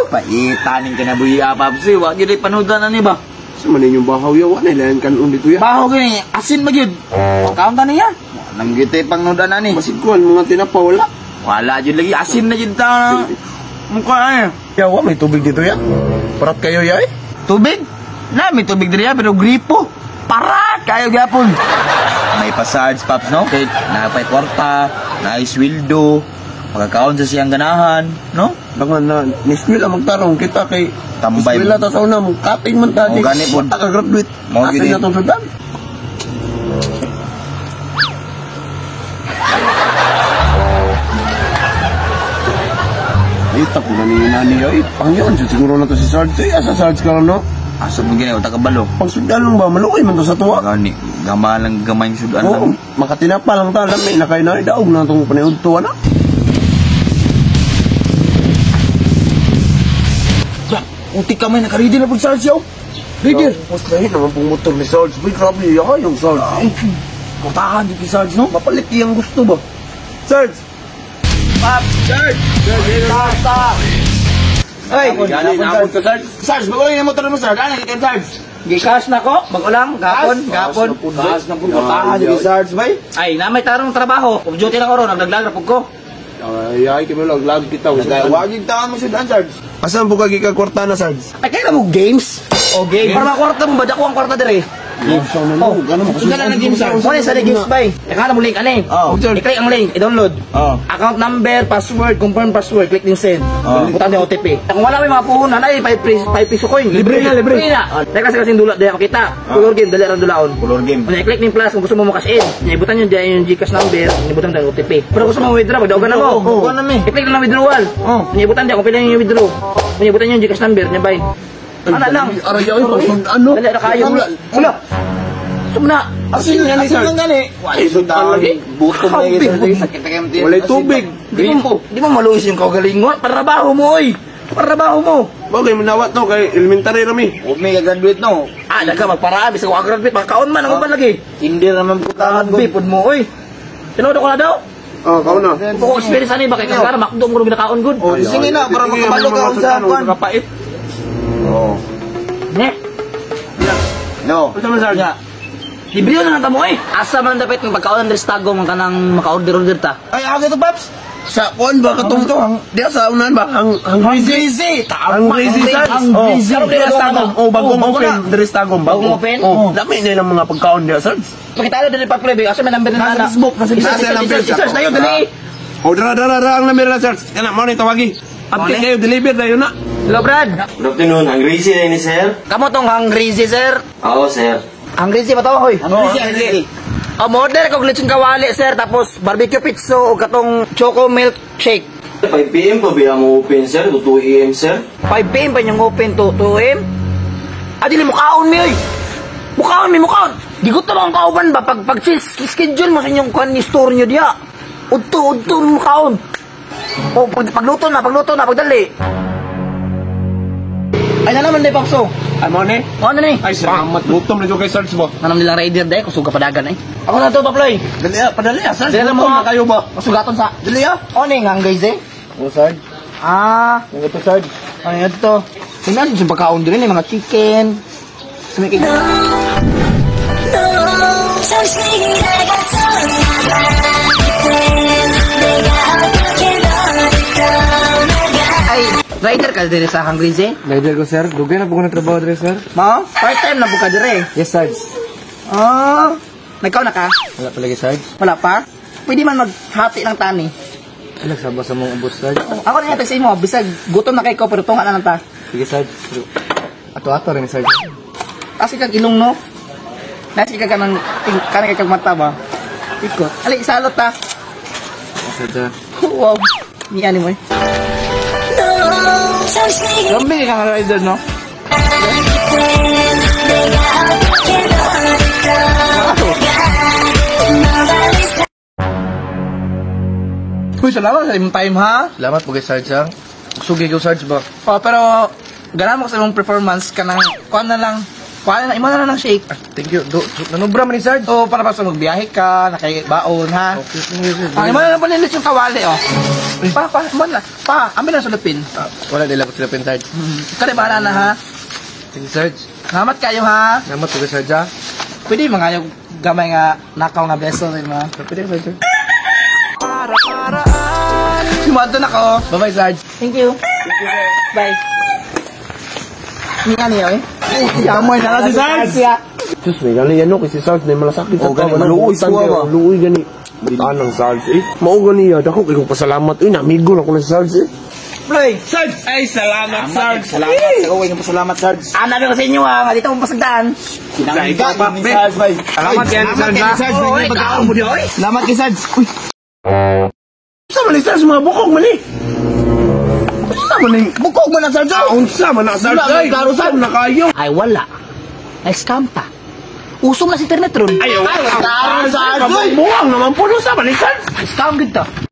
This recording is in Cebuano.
Paitanin ka na buya, Paps. Wa gyud ay panudan na ni ba? Sa man inyong bahaw ya, wa na ilan kanon dito ya. Baho gini, asin ba gyud? Kaon ta niya. Nang gyud pang nudan na ni. Basig kuan mga tinapa wala. Wala jud lagi asin na jud ta. Mukha ay. Ya, wa may tubig dito ya. Parat kayo ya eh. Tubig? Na may tubig diri ya, pero gripo. Para kayo gyapon. May pasarge, Paps, no? Kay napay kwarta, na sweldo, magkakaon sa siyang ganahan, no? Dangan na ni eskwela magtarong kita kay Tambay. Eskwela ta sa una mo kating man ta. Oh, gani pod. Ta ka graduate. Mao Asa gyud eh. na tong sudan? Ay, tako na ni nani ay. Pangyon, siguro na to si Sarge. Ay, asa Sarge ka no? Asa mo gini, utak kabalo. Pag sudan lang ba, maluoy man to sa tuwa. Gani, gama lang gamay yung sudan Oo, lang. makatinapa lang ta, lami na kayo na, daog na itong paniud tuwa na. Ba, utik ka may nakaready na po Sarge yaw. Ready. Mas lahi naman pong motor ni Sarge. Uy, grabe, ya, yung Sarge. Eh, Kutahan dito si Sarge, no? mapalit iyang gusto ba? Sarge! Paps, Sarge! Sarge! Ay, Gani, naabot ka, Sarge. Sarge, bago lang yung motor mo, Sarge. Ano, kay Sarge? Gcash na ko, bago lang, gapon, gapon. Gas na po, kutahan dito si Sarge, bay. Ay, na may tarong trabaho. Kung duty na ko ron, nagdagdag na pug ko. Ay, ay, kami lang, lag kita. Wag yung taon mo sudan, Sarge. Asan po kagi ka kwarta na, Sarge? Ay, kaya na mo games? O, game. Para makwarta mo ba? Dako ang kwarta dire. Games oh, gano'n mo. Sundan na games, Sarge. Wala sa games bay. Ika na mo link ani. Oh. I-click ang link, i-download. Oh. Account number, password, confirm password, click din send. Oh. Butang din OTP. Kung wala may mga puhunan, ay 5 piso, 5 piso coin. Libre na, libre. Libre na. Teka sa kasing dula, diya makita. Color game, dali ra dulaon. Color game. Kung i-click ning plus kung gusto mo mo cash in. Ibutan yung diyan yung GCash number, ibutan din OTP. Pero gusto mo withdraw, magdaogan na mo. Oo, oo, na mi. I-click na lang withdrawal. Oh. Ibutan diyan kung pila yung withdraw. Kung ibutan yung GCash number, niya bay. Ano lang? Aray, ay, pang ano? Dali ra kayo. Wala. Sumna. Asin nga ni Asin Sarge. lang gani. Ay, sudan lagi. Buto mo lagi, Sarge. Sakit na kayo. Walay tubig. Di mo maluis yung kaugalingon. Parabaho mo, oy. Parabaho mo. Bagay, manawat no, kay elementary rami. Huwag may gagraduate, no? Ah, daga magparaan bisag ako graduate makakaon man ako ba lagi. Hindi naman putahan ko. Grabe pud mo, oy. Tinuod ko na daw. Oh, kau na. Kung experience ani ba kay kasara makdo mo ginakaon gud. Oh, sige na, para makabalo ka kung sa kwan. Kapait. Oo. Ne. No. Unsa man, Sarge? Libre na lang tamo eh. Asa man dapat ng pagkaon ng Tagom ang kanang maka-order-order ta. Ay, ako ito, Paps. Sa kuan ba katong diya sa unahan ba ang Hungry. Ang Greasy Sarge. Ang Greasy. Oh, diri sa Tagum. Oh, bagong Oh, bago open na. diri sa Tagum. Bagong open? Oh, dami na ilang mga pagkaon diya, Sarge. Pakita dili pa plebe asa man number na Nasa na. Facebook, nasa Facebook. I-search tayo dali. Oh, dara dara dara ang number na, Sarge. Kana mo ni tawagi. Update kayo deliver dayon na. Hello Brad. Good afternoon. Ang greasy na ni sir? Kamo tong Hungry sir. Oo, sir. Hungry ba to hoy? Hungry, hungry. Oh, order ko lechon kawali sir tapos barbecue pizza o katong choco milk shake. 5 p.m. pa ba mo open, sir? To 2 a.m., sir? 5 p.m. pa niyang open to 2 a.m. Ah, dili mukaon mi oy. Mukaon mi mukaon. Di ko ang kauban ba pag pag schedule mo sa inyong kuan ni store niyo diya. Udto udto mukaon. O pag pagluto na pagdali. Ay na naman di pakso. Ay mo ni. O ano ni? Ay salamat. Gutom na jud kay Sarge ba. Nanam nilang rider dai kusog ka padagan ay. Ako na to paploy. Dali ah, padali ah, Sarge. Dali na Gutom mo na kayo ba? Masugaton sa. Dali ah. O ni nga guys eh. Oh, Sarge. Ah, Ano ito, Sarge? ano yun to? Tingnan sa pagkaon din eh, mga chicken. Sumikig. Ay, rider ka dire sa Hungry Zen? Rider ko, sir. Dugay na po ko nagtrabaho dire, sir. Mao? Part-time na po ka dire. Yes, Sarge. Ah, nagkaw na ka? Wala pa lagi, Sarge. Wala pa? Pwede man maghati lang tani. Ay, nagsaba sa mong ubos, Sarge. Ako na yata sa imo, bisag gutom na kay ko pero tunga na lang ta. Sige, Sarge. Ato-ato rin, Sarge. Kasi kag ilong no. Nasi ka kanang kanang kag mata ba? Ikot. Ali salot ta. Sarge, ah. Wow. Ni ani mo eh. Grabe ka nga rider no. Uy, salamat sa imong time ha. Salamat po kay Sarge, ah. Sugi ko, Sarge ba? Oh, pero ganahan mo ko sa imong performance kanang kuan na lang. Kuha na, imo na lang ng shake. Ah, thank you. Do, do, nanubra man ni Sarge. Oo, para pa sa magbiyahe ka, nakaibaon, ha? Okay, thank you, sir. Ah, imo na lang panilit yung kawali, oh. Pa, pa, imo na. Pa, amin na sa lupin. Ah, wala nila ko sila pin, Sarge. Kaya bahala na, ha? Thank you, Sarge. Salamat kayo, ha? Salamat po kay Sarge, ha. Pwede mga yung gamay nga nakaw nga beso, rin, mga. Pwede, Sarge. Sumanto na ko. Bye-bye, Sarge. Thank you. Bye. Ni ano yun, eh? Yamoy na lang si Sarge. Diyos, may gani yan no, kasi Sarge na malasakit sa Oh, gani, tao. maluoy suwa ba? Maluoy gani. Butaan ng Sarge eh. Mao gani ya, dako kay kong pasalamat. Uy, namigo na ko na si Sarge eh. Play. Sarge! Ay, salamat, Sarge. Salamat. Ako ay pasalamat, Sarge. Ano ko sa inyo, ha? Nga dito mong pasagdaan. Sinangga ni Sarge, bay. Salamat yan, Sarge. ha? Sarge. Oo, eh, kaon mo di, oy. Salamat kay Sarge. Uy, Unsa man ni Sarge mga bukog man eh? Unsa man ni bukog mo na, Sarge. Ah, unsa man na Sarge? Wala, Ay, klaro, Sarge. unsa man na kayo? Ay, wala. Ay, scam ta. Usong na sa internet ron. Ay, klaro, Sarge. Buwang naman po, unsa man ni Sarge? Scam gid ta.